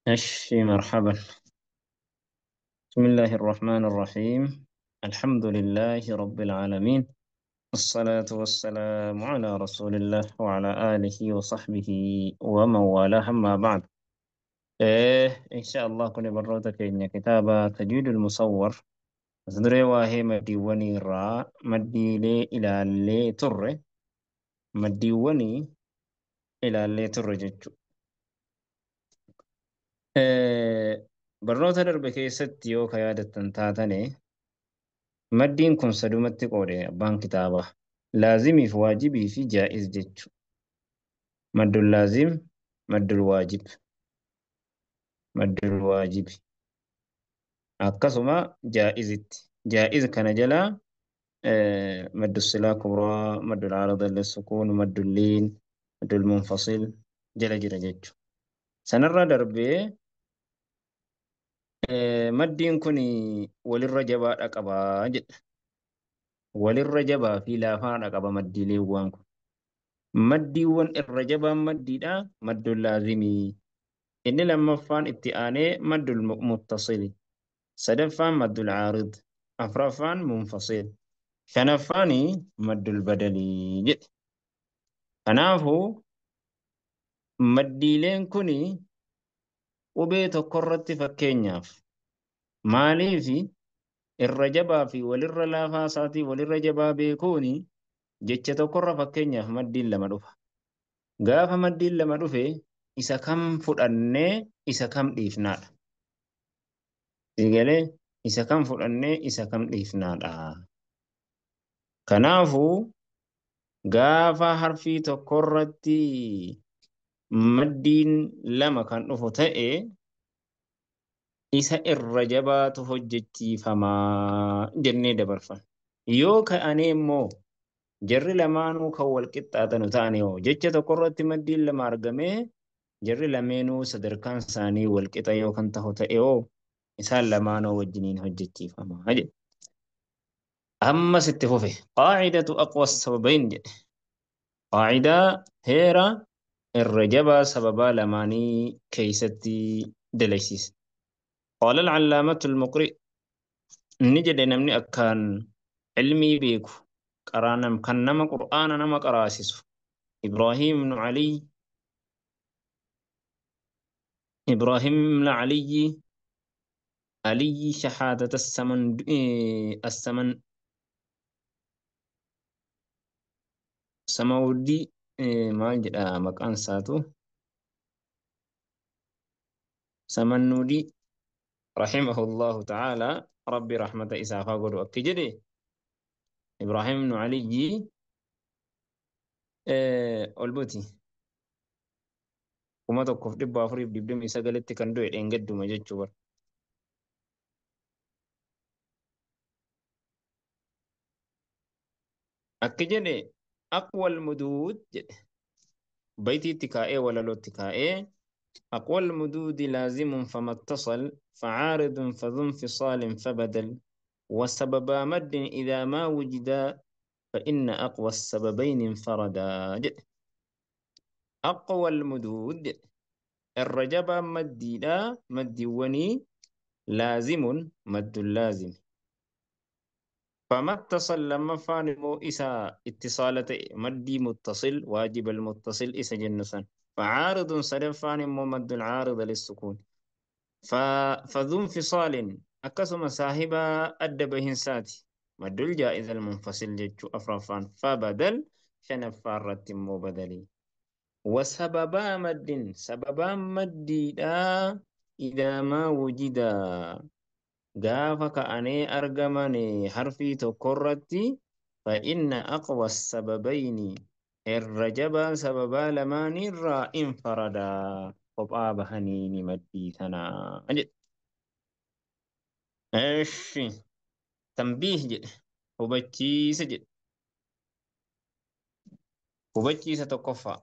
እሺ مرحبا. بسم الله الرحمن الرحيم. الحمد لله رب العالمين. الصلاة والسلام على رسول الله وعلى آله وصحبه ومن والاه. أما بعد. إن شاء الله كن بروتك إن كتابة تجويد المصور. صدري واهي مديوني را مدي لي إلى لي تر مديوني إلى لي تر جتشو. Barnoota darbe keessatti yoo ka yaadattan taatane maddiin kun sadumatti qoode abbaan kitaabaa laazimiif waajibii fi jaa'iz jechu. Maddul laazim, maddul waajib, maddul waajibi akkasuma jaa'izitti. Jaa'iz kana jalaa maddu silaa kubraa, maddul caarida lissukuun, maddul liin, maddul munfasil jala jira jechu. Sanarra darbee maddiin kun walirra jabaadha qabaa jedha. Walirra jabaa fi laafaadha qaba maddiileewwan kun. Maddiiwwan irra jabaan maddiidha maddul laazimii. Inni lammaffaan itti aanee maddul muttasili. Sadaffaan maddul caarid. Afraffaan munfasil. Shanaffaan maddul badalii jedhe. Kanaafuu maddiileen kun qubee tokkorratti fakkeenyaaf maaliif irra jabaa fi walirra laafaa isaatii walirra jabaa beekuun jecha tokkorra fakkeenyaaf maddiin lama dhufa. Gaafa maddiin lama dhufe isa kam fudhannee isa kam dhiifnaadha. Siigalee isa kam fudhannee isa kam dhiifnaadha. Kanaafuu gaafa harfii tokkorratti maddiin lama kan dhufu ta'e isa irra jabaatu hojjechiifamaa jennee dabarfan. Yoo ka'anii immoo jarri lamaanuu kan wal qixxaatanu ta'anii hoo jecha tokkorratti maddiin lama argamee jarri lameenuu sadarkaan isaanii wal qixa yoo kan ta'u ta'e hoo isaan lamaanuu wajjiniin hojjechiifamaa jedhe. Ammas itti fufe qaacidatu aqwa sababayn jedhe. Qaacidaa heera irra jabaa sababaa lamaanii keeysatti dalaysiise. قال العلامة المقرئ نجد نمني أكان علمي بيكو قرانا كان نما قرآن نما قراسس إبراهيم بن علي إبراهيم بن علي علي شحاتة السمن السمن سمودي ما مكان ساتو سمنودي رحمه الله تعالى ربي رحمة إسافة قدو أكجدي إبراهيم بن علي ألبوتي وما توقف دبا أفريب دبدم إسا قلت كان دوئ إنجدو ما جتشو بر أكجدي أقوى المدود بيتي اتكائي ولا لو اتكائي أقوى المدود لازم فما اتصل فعارض فذو انفصال فبدل وسبب مد إذا ما وجدا فإن أقوى السببين انفردا. أقوى المدود الرجب مديدا مدوني لازم مد اللازم فما اتصل لما فانمو إسا اتصالة مدي متصل واجب المتصل إسا جنسا فعارض صرفان ممد العارض للسكون فذو انفصال أكسم صاحب أدب هنساتي مد الجائز المنفصل جتشو أفرفان فبدل شنفارة مبدلي وسببا مد سببا مدي إذا ما وجد gaafa ka'anii argaman harfii tokkorratti فإن أقوى السببين irra jabaan sababaa lamaanirraa infaradaa kophaa bahanii ni maddii tanaa jedhe. Eshi tambiih jedhe hubachiisa jedhe. Hubachiisa tokkoffaa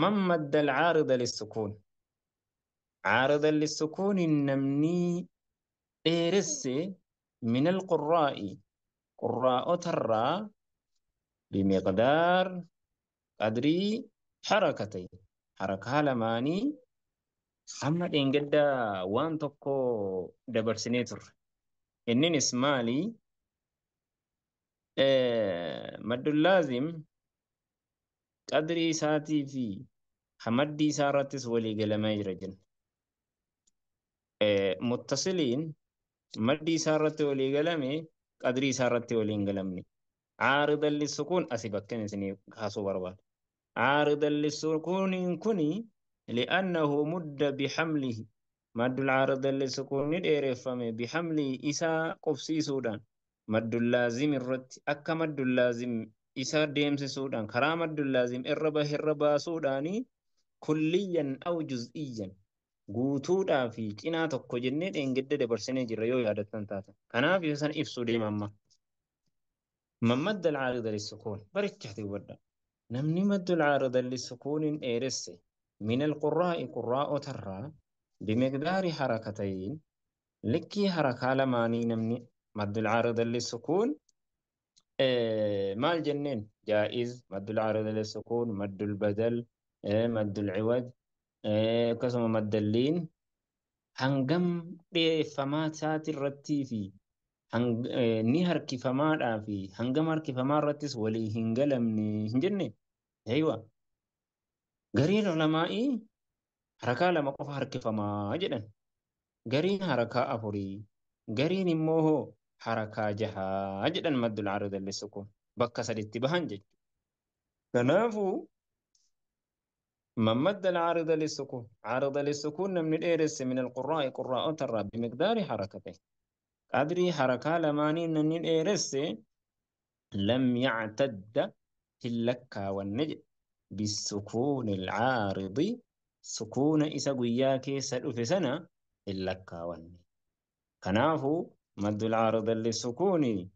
man madda alcaarida lissukuun caarida lissukuun namni dheeresse min alqurraa'i qurraa'otarraa bimiqdaar qadrii harakatay harakaa lamaanii Amma dheengaddaa waan tokko dabarsinee turre. Inninis maali? Maddul laazim qadrii isaatii fi hamaddii isaa irrattis walii galamee jira jenna. Muttasiliin maddii isaa irratti walii galame qadrii isaa irratti walii hin galamne. Caaridan lissukuun asii bakkeen isinii kaasuu barbaada. Caaridan lissukuuniin kuni li'annahu mudda bihamlihi. Maddul caaridan lissukuun ni dheereffame bihamlihi isaa qubsiisuudhaan maddul laazim irratti akka maddul laazim isa deemsisuudhaan karaa maddul laazim irra bahe irra baasuudhaani kulliyyan aw juz'iyyan guutuudhaa fi cinaa tokko jennee dheengadda dabarsinee jirra yoo yaadattan taatan. Kanaaf isa san ibsuu deema amma. Man madda al-caarida lis-sukuun barichaati hubadha. Namni maddu al-caarida lis-sukuuniin dheeresse min al-qurraa'i qurraa'otarraa bimiqdaari harakatayn likkii harakaa lamaanii namni maddu al-caarida lis-sukuun maal jenneen jaa'iz maddu al-caarida lis-sukuun maddu al-badal maddu al-ciwad akkasuma maddalliin hangam dheereffamaa isaati irrattii fi ni harkifamaadhaa fi hangam harkifamaa irrattis walii hin galamne hin jenne. Eeywa gariin ulamaa'ii harakaa lama qofa harkifamaa jedhan, gariin harakaa afurii, gariin immoo hoo harakaa jahaa jedhan maddul caarida lis-sukuun bakka saditti bahan jechuudha. Kanaafuu من مد العارض للسكون عارض للسكون من إيرس من القراء قراء ترى بمقدار حركته قدري حركة لماني من إيرس لم يعتد في اللكة والنجد بالسكون العارض سكون إسا قياكي سألف سنة اللكة والنجد. كنافو مد العارض للسكون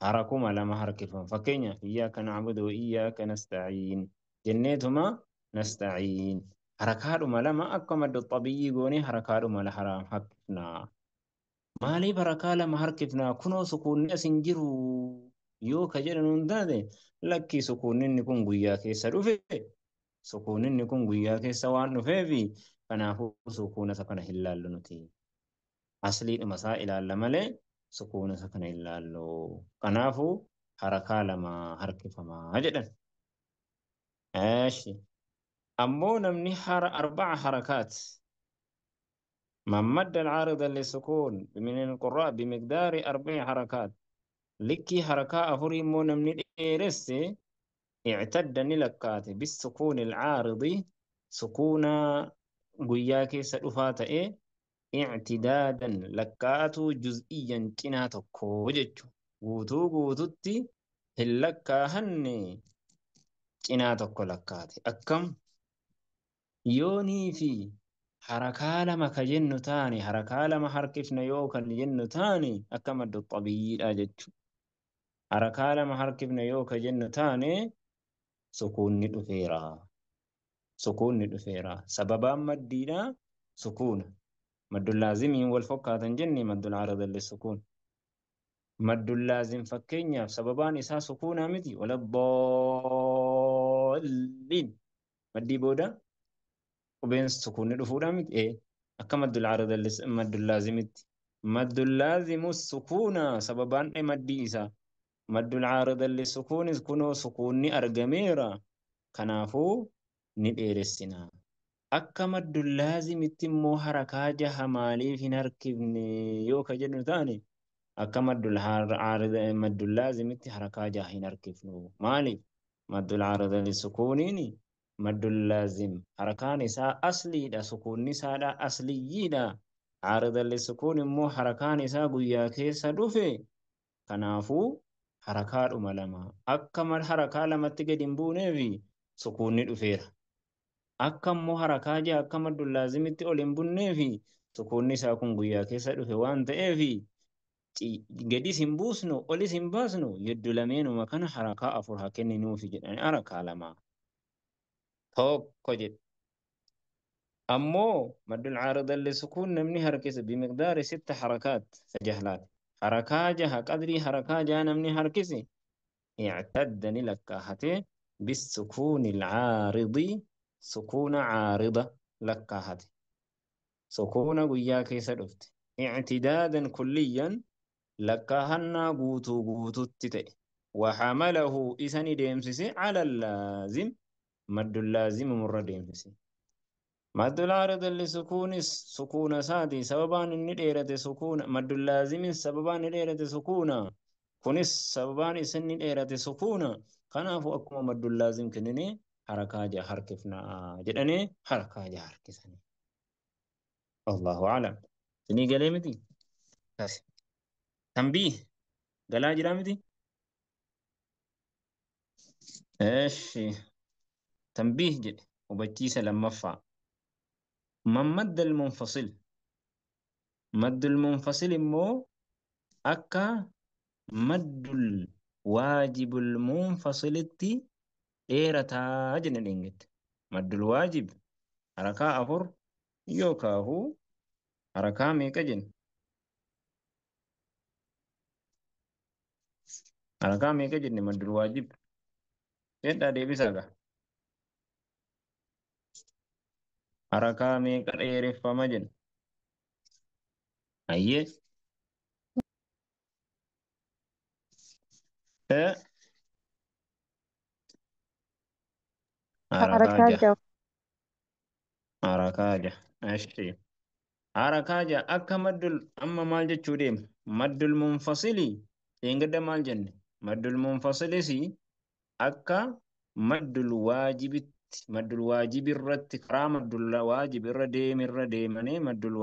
حركما لما حركفهم فكينيا إياك نعبد وإياك نستعين جنيتهما نستعين حركاتهما لما أكا مد الطبيعي قوني حركاتهما لحرام حركفنا مالي بركة لما حركفنا كنو سكون نسنجرو yoo ka jedhan hun taate lakkii sukuunni kun guyyaa keessa dhufe sukuunni kun guyyaa keessa waan dhufeefi kanaafuu sukuuna isa kana hin laallu nuti. Asliidhuma isaa ilaalla malee sukuuna isa kana hin laallu. Kanaafuu harakaa lama harkifamaa jedhan. Eeshi. Ammoo namni arba'a harakaat من مد العارض للسكون من القراء بمقدار 4 حركات لكي حركة أفري مو نمني إيرس اعتد نلكات بالسكون العارض سكون قياكي سلفات إيه اعتدادا لكاتو جزئيا كنا تكو جتشو قوتو قوتوتي هلكا هني كنا تكو لكاتي أكم يوني في حركة لما كجن تاني حركة لما حركفنا يو كان جن تاني أكم الطبيعي أجتشو حركة لما حركفنا يو كجن تاني سكون ندفيرا سكون ندفيرا سببا مدينا سكون مد اللازم والفقة تنجني مد العرض للسكون مد اللازم فكينيا سببان إسا سكون متي ولا الضالين مدي بودا وبين السكون ندفورا مت إيه أكا مد العرض مد اللازم مد اللازم السكون سببان إيه مدي إسا مد العارض للسكون كنو سكون أرجميرا كنافو نديرسنا أكا مد اللازم تمو حركة جها مالي في نركبني يوكا جنو ثاني أكا مد العارض مد اللازم حركة جها نركبنو مالي مد العارض للسكونيني مد اللازم حركان إساء أصلي دا سكون نساء دا أصلي دا عارض للسكون مو حركان إساء قويا كيسا دوفي كنافو حركات أملما أكمل حركة لما تقدم بونيفي سكون ندفير أكم مو حركة جا أكمل اللازم تقولين بونيفي سكون نساء كن قويا كيسا دوفي وانت إيفي قدي سنبوسنو أولي سنباسنو يدو لمين ومكان حركة أفرها كني نوفي جدا حركة لما tokko jedhe. Ammoo maddul caarida lissukuun namni harkise bimiqdaari 6 harakaat sajahlaat harakaa jaha qadrii harakaa jaha namni harkise اعتد لكاهته بالسكون العارض سكون عارضة لكاهته Sukuuna guyyaa keessa dhufte. Ictidaadan kulliyyan lakkaahannaa guutuu guututti ta'e. Waxamalahu isa ni deemsise cala laazim maddul laazim murra deemsise. Maddul caarida lisukuunis sukuuna isaati sababaan inni dheerate sukuuna maddul laazimis sababaan inni dheerate sukuuna kunis sababaan isinni dheerate sukuuna kanaafuu akkuma maddul laazim kennine harakaa jaha harkifnaa jedhanii harakaa jaha harkisanii. Allahu aclam. Isinii galee miti? Tanbiih galaa jiraa miti? Eeshi tanbiih jedhe hubachiisa lammaffaa. Man madda al-munfasil maddul munfasil immoo akka maddul waajibul munfasilitti dheerataa jenne dheengette. Maddul waajib harakaa 4 yookaahu harakaa meeqa jenne? Harakaa meeqa jenne maddul waajib? Jedhaa deebisaa gaa. Harakaa meeqa dheereffama jenne? Ayyee. Harakaa Harakaa jaha. jaha. Harakaa jaha. Ashi. Harakaa jaha akka maddul amma maal jechuu deema? Maddul munfasilii dheengadda maal jenne? Maddul munfasilis akka maddul waajibitti maddul waajibirratti karaa maddul waajib irra deemirra deemanii maddul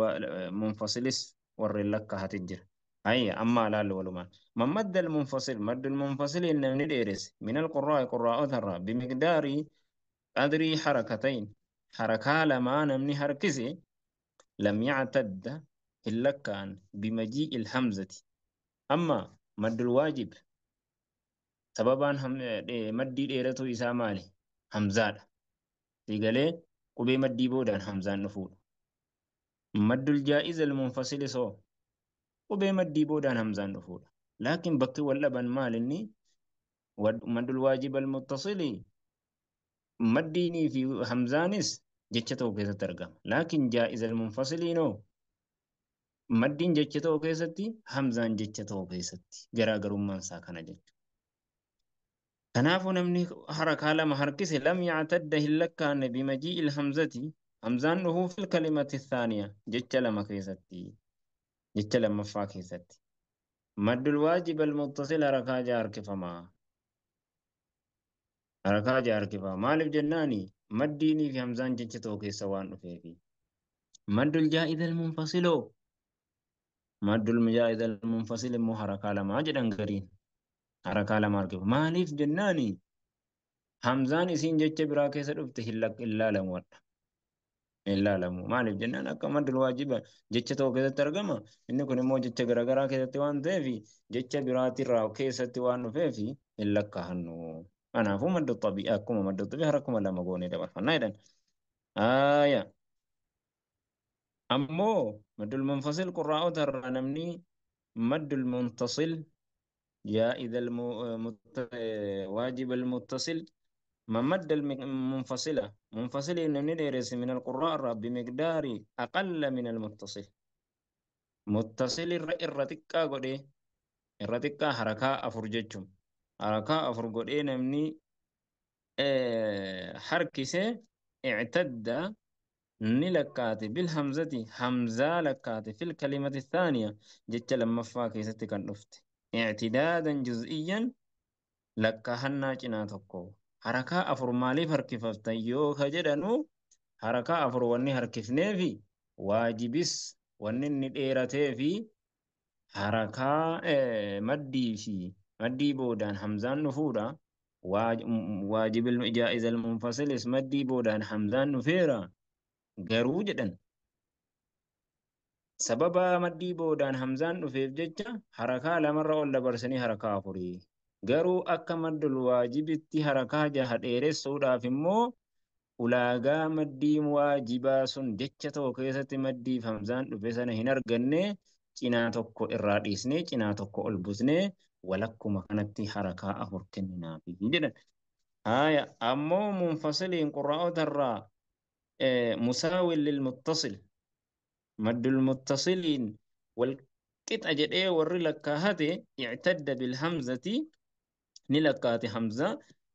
munfasilis warreen lakkaa'ate jira. Hayya amma ilaallu walumaan. Man madda al-munfasil maddul munfasilii namni dheeresse min al-qurraa'i qurraa'otarraa bimiqdaarii qadrii harakatayn harakaa lamaa namni harkise lam yactadda hin lakkaa'an bimajii'i al-hamzati. Amma maddul waajib sababaan maddii dheeratu isaa maali? Hamzaadha. Siigalee qubee maddii boodaan hamzaan dhufuudha. Maddul jaa'iz al-munfasil soo qubee maddii boodaan hamzaan dhufuudha. Laakiin bakki wal dhaban maal inni maddul waajib al-muttasili maddiinii fi hamzaanis jecha tokko keessatti argama. Laakiin jaa'iz al-munfasiliinoo maddiin jecha tokko keessatti hamzaan jecha tokko keessatti garaagarummaan isaa kana jechuudha. Kanaafuu namni harakaa lama harkise lam yactadda hin lakkaa'anne bimajii'il hamzati hamzaan dhufuu fil kalimati thaaniya jecha lama keessatti jecha lammaffaa keessatti. Maddul waajib al-muttasil harakaa jaha harkifamaa. Harakaa jaha harkifamaa. Maaliif jennaani maddiinii fi hamzaan jecha tokko keessa waan dhufeefi. Maddul jaa'iz al-munfasiloo maddul jaa'iz al-munfasil immoo harakaa lamaa jedhan gariin. Harakaa lama harkifa. Maaliif jennaani hamzaan isiin jecha biraa keessa dhufte hin ilaalamu wadha. Hin ilaalamu. Maaliif jennaan akka maddul waajiba jecha tokko keessatti argama. Inni kun immoo jecha garaagaraa keessatti waan ta'eef jecha biraatirraa keessatti waan dhufeef hin lakkaa'annu. Kanaafuu maddu xabii'aa akkuma maddu xabii'aa harakuma lama goonee dabarfannaa jedhan. Aayaa. Ammoo maddul munfasil qurraa'ota irraa namni maddul muntasil جائز واجب المتصل من مد المنفصلة منفصل ندرس من القراء بمقدار أقل من المتصل متصل الرتكا قدي الرتكا حركة أفرجتهم حركة أفرجتهم نمني حركسة اعتد نلكات بالهمزة همزة لكات في الكلمة الثانية جت لما فاكي كان رفت اعتدادا جزئيا لكهنا جنا tokko harakaa afur maaliif harkifaftan yoo ka jedhanu harakaa afur wanni harkifneefi waajibis wanni inni dheerateefi harakaa maddii fi maddii boodaan hamzaan dhufuudha. Waajibil jaa'iz al-munfasilis maddii boodaan hamzaan dhufeera garuu jedhan sababa maddii boodaan hamzaan dhufeef jecha harakaa lamarra ol dabarsanii harakaa afurii. Garuu akka maddul waajibitti harakaa jaha dheeressuudhaaf immoo ulaagaa maddii waajibaa sun jecha tokko keessatti maddiif hamzaan dhufe sana hin arganne cinaa tokko irraa dhiisnee cinaa tokko ol busnee walakkuma kanatti harakaa afur kenninaafi jedhan. Haaya ammoo munfasiliin qurraa'ota irraa musaawin lilmuttasil Maddul muttasiliin wal qixa jedhee warri lakkaahate ictadda bilhamzati ni lakkaate hamza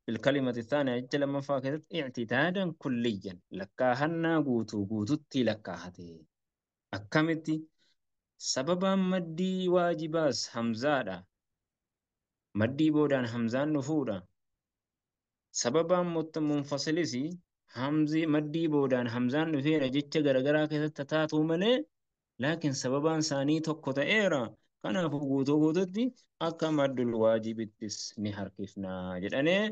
bilkalimati thaaniya jecha lammaffaa keessatti ictidaadan kulliyyan lakkaahannaa guutuu guututti lakkaahate. Akkamitti sababaan maddii waajibaas hamzaadha. Maddii boodaan hamzaan dhufuudha. Sababaan munfasilis hamzi maddii boodaan hamzaan dhufeera jecha garagaraa keessatti taatuu malee laakiin sababaan isaanii tokko ta'eera. Kanaafuu guutuu guututti akka maddul waajibittis ni harkifnaa jedhanii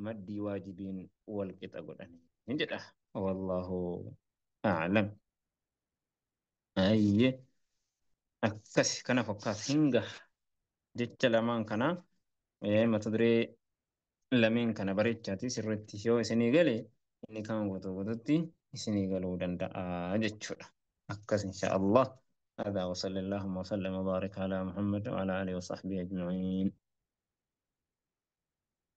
maddii waajibiin wal qixa godhanii ni jedha. Wallaahu a'lam. Ayyee akkas kana fakkaata hinga jecha lamaan kana mata duree lameen kana bareechaati sirriitti yoo isinii gale inni kaan guutuu guututti isinii galuu danda'a jechuudha. Akkas insha Allah. هذا وصلى اللهم وسلم وبارك على محمد وعلى آله وصحبه أجمعين.